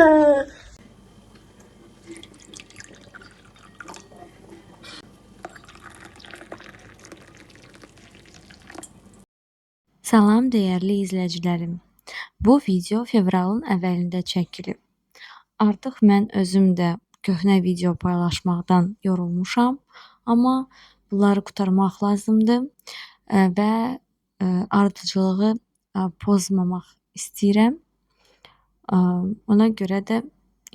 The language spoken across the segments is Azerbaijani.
Salam dəyərli izləyicilərim. Bu video fevralın əvvəlində çəkilib. Artıq mən özüm də köhnə video paylaşmaqdan yorulmuşam, amma bunları qurtarmaq lazımdır və ardıcılığı pozmamaq istəyirəm. Ona görə də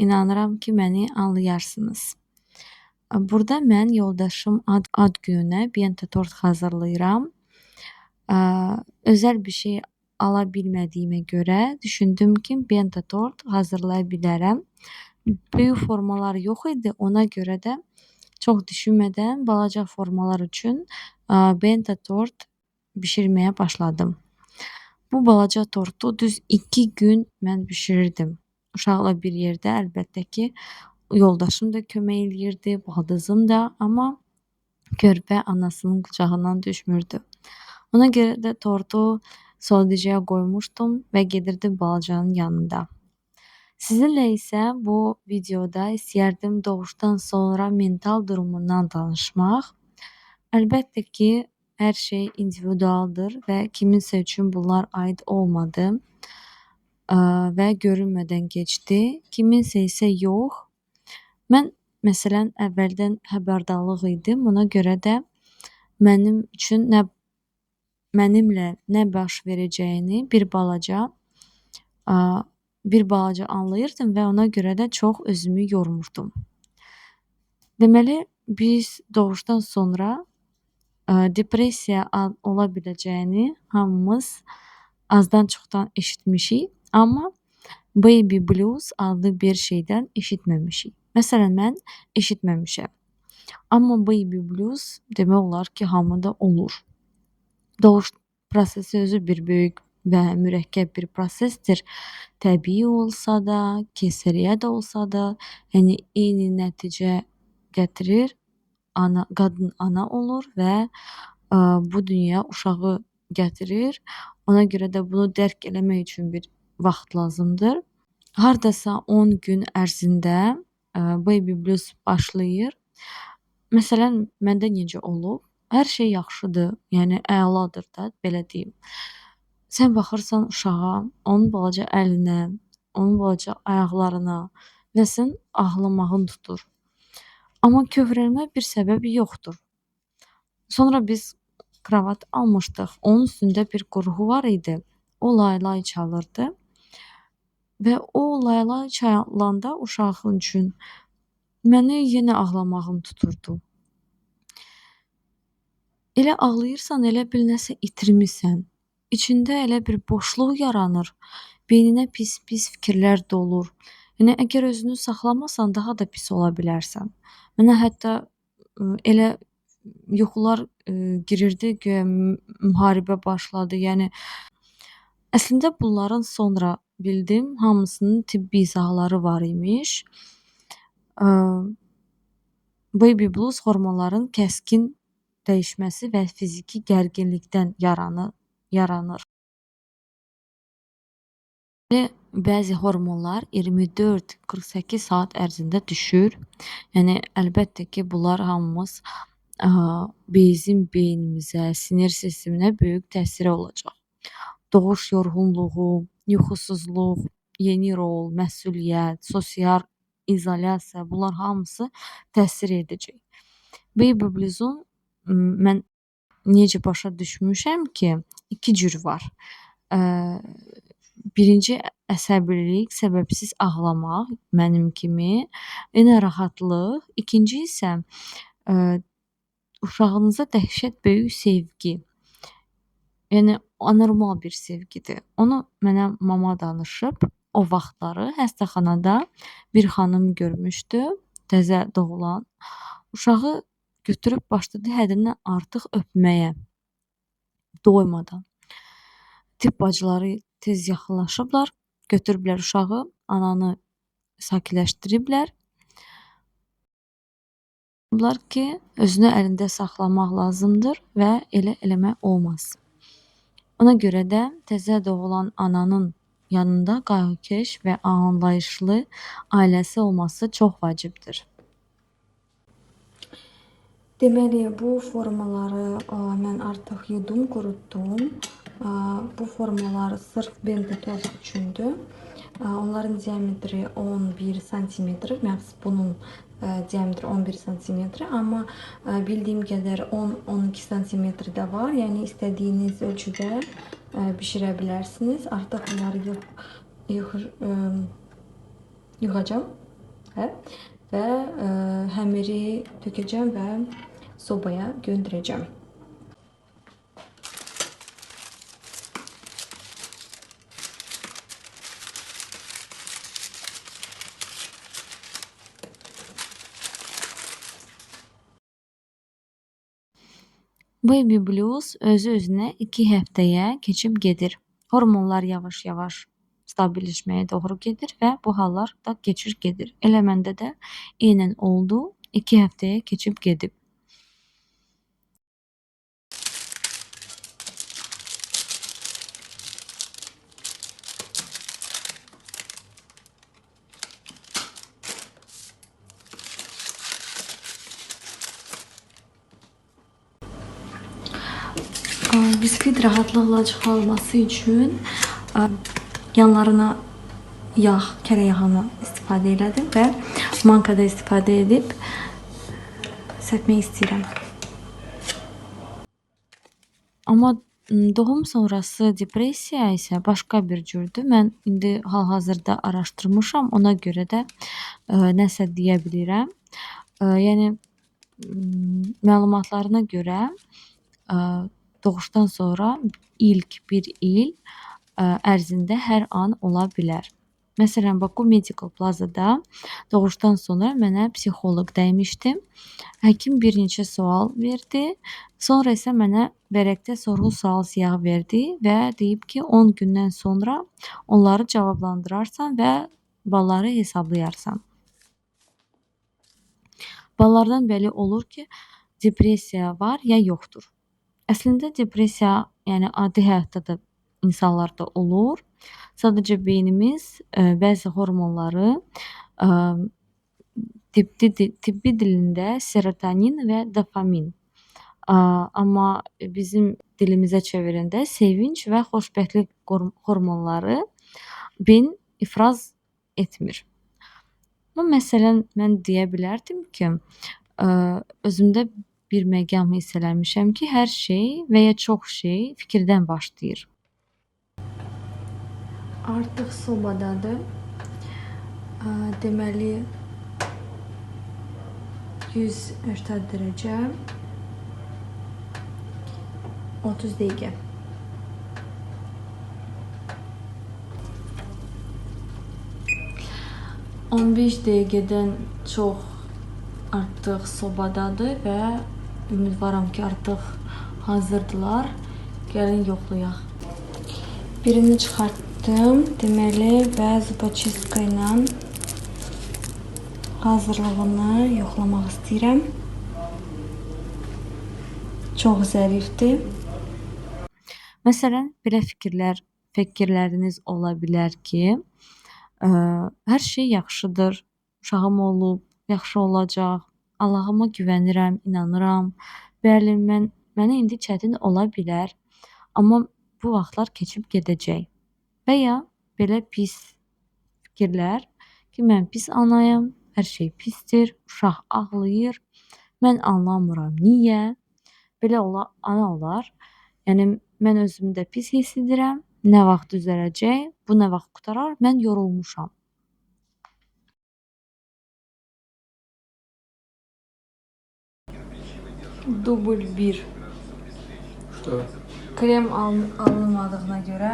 inanıram ki, məni anlayarsınız. Burada mən yoldaşım ad gününə bento tort hazırlayıram. Özəl bir şey ala bilmədiyimə görə düşündüm ki, bento tort hazırlaya bilərəm. Böyük formalar yox idi, ona görə də çox düşünmədən balaca formalar üçün bento tort bişirməyə başladım. Bu balaca tortu düz 2 gün mən bişirirdim. Uşaqla bir yerdə əlbəttə ki, yoldaşım da kömək eləyirdi, baldızım da, amma körpə anasının qucağından düşmürdü. Ona görə də tortu soyuducuya qoymuşdum və gedirdim balacanın yanında. Sizinlə isə bu videoda istəyərdim doğuşdan sonra mental durumundan danışmaq. Əlbəttə ki, hər şey individualdır və kiminsə üçün bunlar aid olmadı və görünmədən keçdi. Kiminsə isə yox. Mən məsələn əvvəldən xəbərdarlıq idim. Ona görə də mənim üçün mənimlə nə baş verəcəyini bir balaca anlayırdım və ona görə də çox özümü yormurdum. Deməli, biz doğuşdan sonra depressiya ola biləcəyini hamımız azdan çoxdan eşitmişik, amma baby blues adlı bir şeydən eşitməmişik. Məsələn, mən eşitməmişəm. Amma baby blues demək olar ki, hamıda olur. Doğuş prosesi özü bir böyük və mürəkkəb bir prosesdir. Təbii olsa da, keysəriyyə də olsa da, yəni eyni nəticə gətirir. Ana, qadın ana olur və bu dünyaya uşağı gətirir. Ona görə də bunu dərk eləmək üçün bir vaxt lazımdır. Hardasa 10 gün ərzində baby blues başlayır. Məsələn, məndə necə olub? Hər şey yaxşıdır, yəni əladır da, belə deyim. Sən baxırsan uşağa, onun balaca əlinə, onun balaca ayaqlarına və sən ağlamağın tutur. Amma kövrəlmə bir səbəbi yoxdur. Sonra biz kravat almışdıq. Onun üstündə bir qurğu var idi. O lay-lay çalırdı və o lay-lay çalanda uşağın üçün məni yenə ağlamağım tuturdu. Elə ağlayırsan, elə bil nəsə itirmisən. İçində elə bir boşluq yaranır. Beyninə pis-pis fikirlər dolur. Yəni əgər özünü saxlamasan, daha da pis ola bilərsən. Mənə hətta elə yuxular girirdi, güya müharibə başladı. Yəni əslində bunların sonra bildim, hamısının tibbi izahları var imiş. Baby blues hormonların kəskin dəyişməsi və fiziki gərginlikdən yaranır. Bəzi hormonlar 24-48 saat ərzində düşür. Yəni əlbəttə ki, bunlar hamımız bizim beynimizə, sinir sisteminə böyük təsiri olacaq. Doğuş yorğunluğu, yuxusuzluq, yeni rol, məsuliyyət, sosial izolyasiya, bunlar hamısı təsir edəcək. Baby blues-un mən necə başa düşmüşəm ki, 2 cür var. Birinci əsəbilik, səbəbsiz ağlamaq mənim kimi, yenə rahatlıq. İkinci isə uşağınıza dəhşət böyük sevgi. Yəni anormal bir sevgidir. Onu mənə mama danışıb. O vaxtları xəstəxanada bir xanım görmüşdü, təzə doğulan. Uşağı götürüb başladı həddindən artıq öpməyə, doymadan. Tibb bacıları tez yaxınlaşıblar, götürüblər uşağı, ananı sakitləşdiriblər. Ki, özünü əlində saxlamaq lazımdır və elə eləmək olmaz. Ona görə də təzə doğulan ananın yanında qayğıkeş və anlayışlı ailəsi olması çox vacibdir. Deməli, bu formaları mən artıq yudum, qurutdum. Bu formalar sırf bento tort üçündür. Onların diametri 11 santimetr. Məhz bunun diametri 11 santimetr. Amma bildiyim qədər 10-12 santimetr də var. Yəni istədiyiniz ölçüdə bişirə bilərsiniz. Artıq bunları yığacağam. Hə? Və xəmiri tökəcəm və sobaya göndereceğim. Baby blues özü-özünə 2 həftəyə keçib gedir. Hormonlar yavaş-yavaş stabilləşməyə doğru gedir və bu hallar da keçir gedir. Elə məndə də eynən oldu. 2 həftəyə keçib gedib. Biskvit rahatlıqla çıxarılması üçün yanlarına yağ, kərə yağını istifadə elədim və mankada istifadə edib səpmək istəyirəm. Amma doğum sonrası depressiya isə başqa bir cürdür. Mən indi hal-hazırda araşdırmışam, ona görə də nəsə deyə bilirəm. Yəni məlumatlarına görə doğuşdan sonra ilk bir il ərzində hər an ola bilər. Məsələn, Baku Medical Plazada doğuşdan sonra mənə psixoloq dəymişdi. Həkim bir neçə sual verdi. Sonra isə mənə vərəqdə sorğu-sual siyahı verdi və deyib ki, 10 gündən sonra onları cavablandırarsan və balları hesablayarsan. Ballardan bəli olur ki, depressiya var ya yoxdur. Əslində depressiya, yəni adi həyatda da insanlarda olur. Sadəcə beynimiz bəzi hormonları tibbi dilində serotonin və dopamin, amma bizim dilimizə çevirəndə sevinc və xoşbəxtlik hormonları beyin ifraz etmir. Bu, məsələn, mən deyə bilərdim ki, özümdə bir məqam hiss eləmişəm ki, hər şey və ya çox şey fikirdən başlayır. Artıq sobadadır. Deməli, 180 dərəcə, 30 dəqiqə. 15 dəqiqədən çox artıq sobadadır və ümidvaram ki, artıq hazırdılar. Gəlin yoxlayaq. Birini çıxartdım, deməli, və zubaçistka ilə hazırlığını yoxlamaq istəyirəm. Çox zərifdir. Məsələn, belə fikirləriniz ola bilər ki, hər şey yaxşıdır, uşağım olub, yaxşı olacaq, Allahıma güvənirəm, inanıram. Bəli, mənə indi çətin ola bilər, amma bu vaxtlar keçib gedəcək. Və ya belə pis fikirlər ki, mən pis anayam, hər şey pisdir, uşaq ağlayır, mən anlamıram niyə, belə ana olar. Yəni, mən özümü də pis hiss edirəm, nə vaxt düzələcək, bu nə vaxt qurtarar, mən yorulmuşam. Dubl 1. Что? Krem alınmadığına görə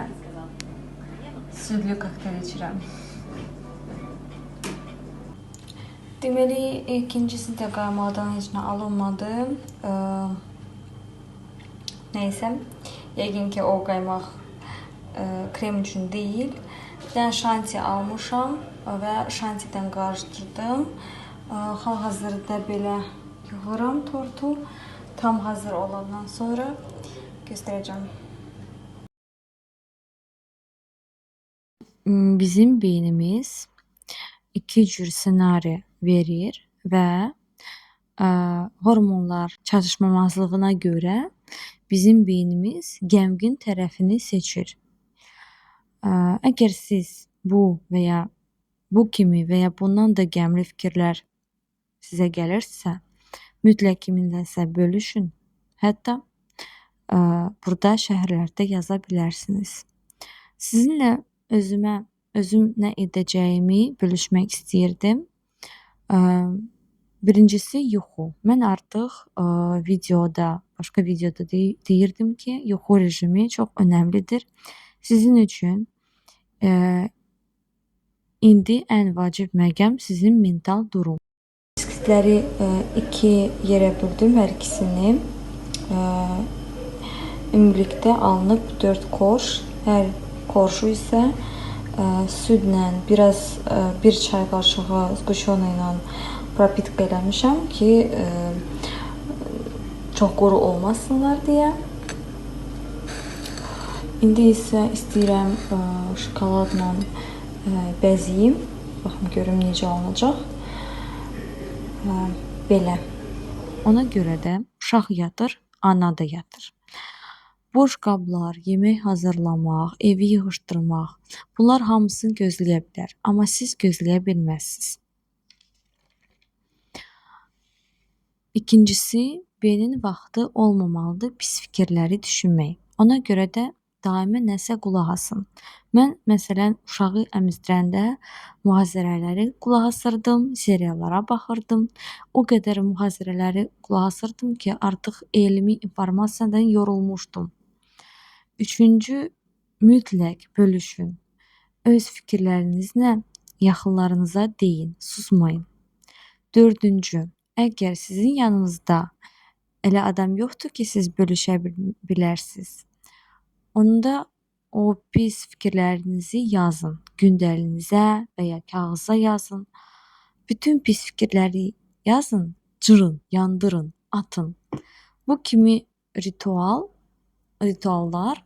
südlü kokteyl içirəm. Deməli, ikincisi də qaymaqdan heç nə alınmadı. Nəysə, yəqin ki, o qaymaq krem üçün deyil. Bir dənə şanti almışam və şantidən qarışdırdım. Hal-hazırda belə yığıram tortu. Tam hazır olandan sonra göstərəcəm. Bizim beynimiz iki cür ssenari verir və hormonlar çatışmamazlığına görə bizim beynimiz qəmgin tərəfini seçir. Əgər siz bu və ya bu kimi və ya bundan da qəmli fikirlər sizə gəlirsə, mütləq kiminləsə bölüşün. Hətta burada şərhlərdə yaza bilərsiniz. Sizinlə özüm nə edəcəyimi bölüşmək istəyirdim. Birincisi yuxu. Mən artıq başqa videoda deyirdim ki, yuxu rejimi çox önəmlidir. Sizin üçün indi ən vacib məqam sizin mental durum. Biskvitləri iki yerə böldüm, hər ikisini. Ümumilikdə alınıb 4 korş. Hər korşu isə südlə biraz bir çay qaşığı squşona ilə propitka eləmişəm ki, çox quru olmasınlar deyə. İndi isə istəyirəm şokoladla bəzəyim. Baxım görüm necə olunacaq. Belə. Ona görə də uşaq yatır, ana da yatır. Boş qablar, yemək hazırlamaq, evi yığışdırmaq, bunlar hamısını gözləyə bilər. Amma siz gözləyə bilməzsiniz. İkincisi, beynin vaxtı olmamalıdır pis fikirləri düşünmək. Ona görə də daima nəsə qulaq asın. Mən məsələn uşağı əmizdirəndə mühazirələri qulaq asırdım, seriallara baxırdım. O qədər mühazirələri qulaq asırdım ki, artıq elmi informasiyadan yorulmuşdum. Üçüncü, mütləq bölüşün. Öz fikirlərinizlə yaxınlarınıza deyin, susmayın. Dördüncü, əgər sizin yanınızda elə adam yoxdur ki, siz bölüşə bilərsiniz, onda o pis fikirlərinizi yazın. Gündəliyinizə və ya kağıza yazın. Bütün pis fikirləri yazın, cırın, yandırın, atın. Bu kimi rituallar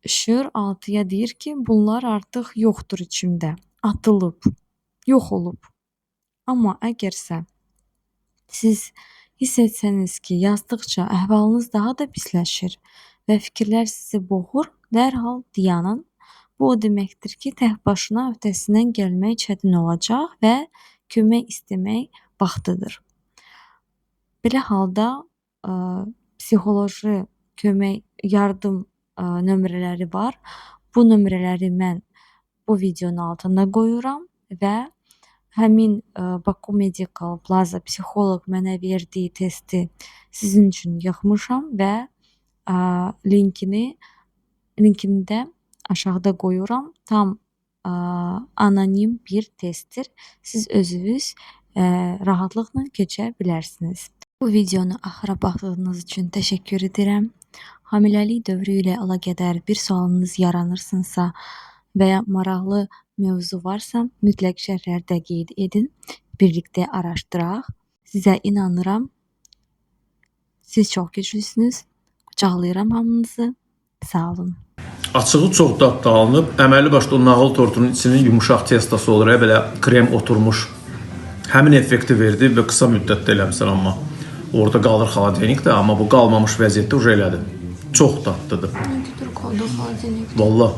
şüur altıya deyir ki, bunlar artıq yoxdur içimdə, atılıb, yox olub. Amma əgərsə siz hiss etsəniz ki, yazdıqca əhvalınız daha da pisləşir və fikirlər sizi boğur, dərhal dayanın. Bu o deməkdir ki, tək başına öhdəsindən gəlmək çətin olacaq və kömək istəmək vaxtıdır. Belə halda psixoloji kömək, yardım nömrələri var. Bu nömrələri mən bu videonun altında qoyuram və həmin Baku Medical Plaza psixoloq mənə verdiyi testi sizin üçün yığmışam və linkini də aşağıda qoyuram. Tam anonim bir testdir. Siz özünüz rahatlıqla keçə bilərsiniz. Bu videonu axıra baxdığınız üçün təşəkkür edirəm. Hamiləlik dövrü ilə əlaqədar bir sualınız yaranırsınsa və ya maraqlı mövzu varsa, mütləq şərhlərdə qeyd edin. Birlikdə araşdıraq. Sizə inanıram. Siz çox güclüsünüz. Qucaqlayıram hamınızı. Sağ olun. Açığı çox dadlı alınıb. Əməli başda o nağıl tortunun içinin yumuşaq testası olur, belə krem oturmuş. Həmin effekti verdi və qısa müddətdə eləmisən amma. Orada qalır xaladenikdə, amma bu qalmamış vəziyyətdə uca elədi. Çox dadlıdır. Tutur qaldı xaladenik. Vallah.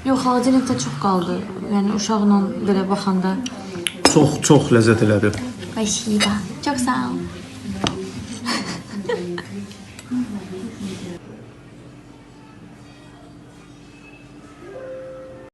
Yox, xaladenikdə çox qaldı. Yəni uşaqla belə baxanda. Çox, çox ləzzət elədi. Спасибо. Çox sağ ol.